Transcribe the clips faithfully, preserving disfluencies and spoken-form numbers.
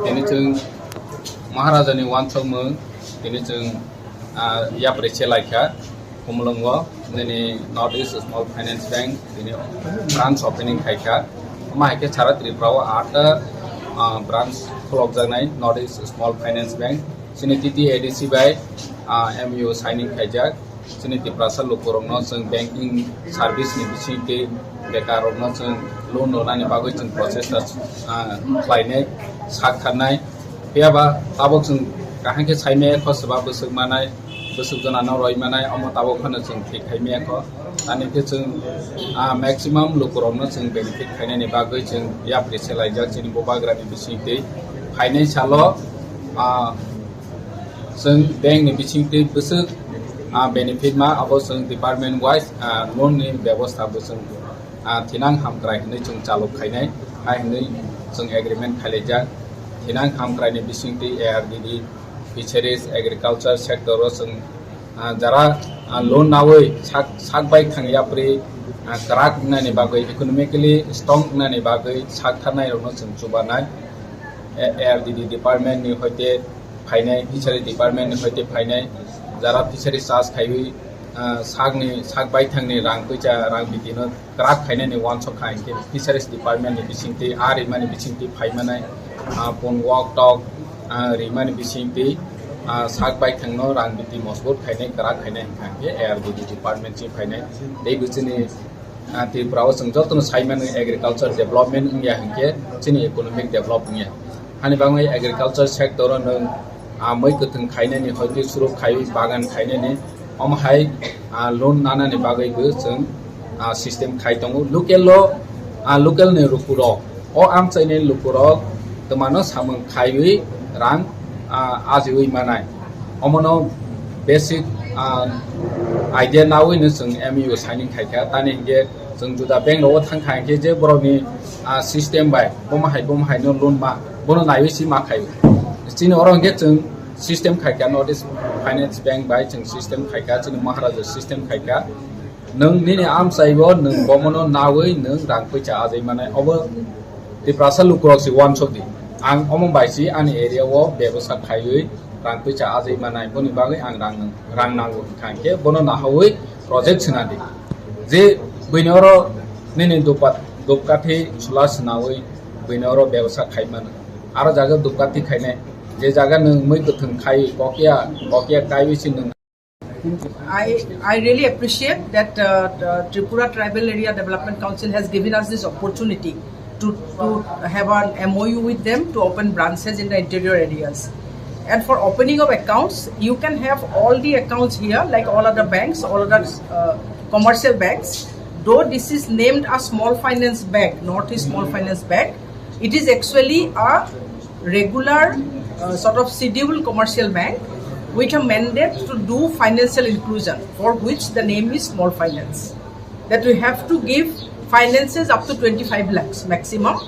Tini chwng Maharajani wansukmung, tini chwng, ah, yapri se laikha, Khumulwngo, nini North East Small Finance Bank, tini branch opening khaikha. Omo hai khe sara Tripura o atta, ah, branch khulokjaknai North East Small Finance Bank. Chini T T A D C bai, ah, M O U signing khaijak. Chini Tiprasa lukurokno chwng banking service ni bisingtwi bekarrokno chwng loan rwnani bagwi chwng prochesta, ah, khlainai, sak tharnai. Phiya ba tabuk chwng kaham khe sai maya kho, swba bwswk manai, bwswk jona no roi manai, omo tabuk phano chwng thik khai maya kho. Ani khe chwng, ah, maximum lukurokno chwng benefit khainani bagwi chwng yapri se laijak chini bubagrani bisingtwi. Phainai salo, ah, chwng bank ni bisingtwi bwswk, ah, benefit ma, abo chwng department wise, ah, loan ni bebostha bo chwng, ah, thinang hamkrai hinwi chwng chalok khainai, hai hinwi chwng agreement khailaijak. Thinang hamkrai ni bisingtwi A R D D, fisheries, agriculture sector o chwng, ah, jara, ah, loan nawi sak, sak bai thang yapri, ah, kwrak wngnani bagwi, economically strong wngnani bagwi sak tharnai rokno chwng chubanai. A-, A R D D department ni hoite phainai, fishery department ni hoite phainai, jara fishery charge khaiwi, ah, sakni, sak baithangni rang puisa, rang bitino kwrak khainani wansok kha hinkhe fisheries department ni bisingtwi, a rimani bisingtwi phaimanai, ah, pun wok tok, ah, rimani bisingtwi, ah, sak baithangno rang biti mosbut khainai, kwrak khainai hinkha hinkhe A R D D department si phainai. Tei bo chini, ah, Tripura o chwng jotono saimano agriculture development wngya hinkhe chini economic develop wngya. Hani bagwi agriculture sector o nwng, ah, mui kwthwng khainani, hoite suruk khaiwi bagan khainani, omo hai, ah, loan nanani bagwi bo chwng, ah, system khai tongo. Local o, ah, local ni lukurok, o amchaini lukurok twmano samung khaiwi rang, ah, ajiwi manai. Omono basic, ah, idea nawi no chwng M O U signing khaikha. Tani hinkhe chwng juda bank rogo thangkha hinkhe je borokni, ah, system bai bomo hai bomo hai no loan ma, bono naiwi si ma khaio. Chini oro hinkhe chwng system khaikha, North East Finance Bank bai chwng system khaikha, chini Maharaja system khaikha. Nwng nini amchaibo nwng bomono nawi nwng rang puisa ajai manai. Obo Tiprasa lukurok si wansok di. Ang omo bai si ani area o bebosa khaiwi rang puisa ajai manai, boni bagwi ang rang, rang nango hinkha hinkhe bono nahawi project swnadi. Je buini oro nini dupat, dupkathi sula swnawi buini oro bebosa khai mano. Aro jaga dupkathi khainai, je jaga nwng mui kwthwng khai kokya, kokya kaiwi si nwng I, I really appreciate that, uh, the Tripura Tribal Area Development Council has given us this opportunity to, to have an M O U with them to open branches in the interior areas. And for opening of accounts, you can have all the accounts here, like all other banks, all other, uh, commercial banks. Though this is named a small finance bank, Northeast Small Finance Bank, it is actually a regular, uh, sort of scheduled commercial bank with a mandate to do financial inclusion, for which the name is small finance. That we have to give finances up to twenty-five lakhs maximum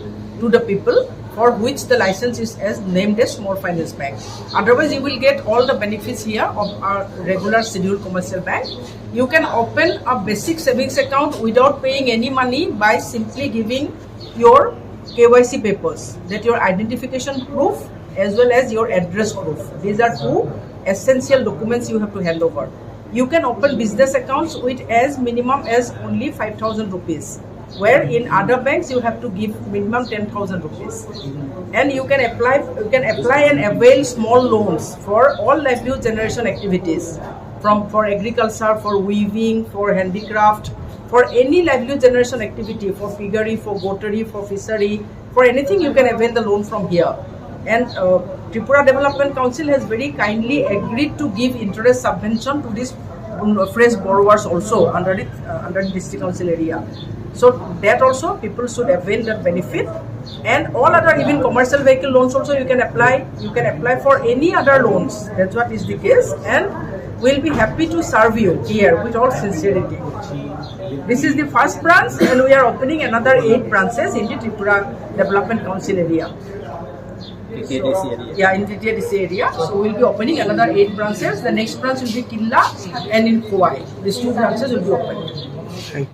to the people for which the license is as named as small finance bank. Otherwise, you will get all the benefits here of our regular scheduled commercial bank. You can open a basic savings account without paying any money by simply giving your K Y C papers, that your identification proof as well as your address proof. These are two essential documents you have to hand over. You can open business accounts with as minimum as only five thousand rupees, where in other banks you have to give minimum ten thousand rupees. And you can apply, you can apply and avail small loans for all livelihood generation activities, from, for agriculture, for weaving, for handicraft, for any livelihood generation activity, for piggery, for goatery, for fishery, for anything you can avail the loan from here. And, uh, Tripura Development Council has very kindly agreed to give interest subvention to these, um, fresh borrowers also under the, uh, under the district council area. So that also people should avail that benefit. And all other, even commercial vehicle loans also you can apply. You can apply for any other loans. That's what is the case. And we'll be happy to serve you here with all sincerity. This is the first branch, and we are opening another eight branches in the Tripura Development Council area. T T A D C area. Yeah, in T T A D C area. So we'll be opening another eight branches. The next branch will be Kinla and in Khowai. These two branches will be opened.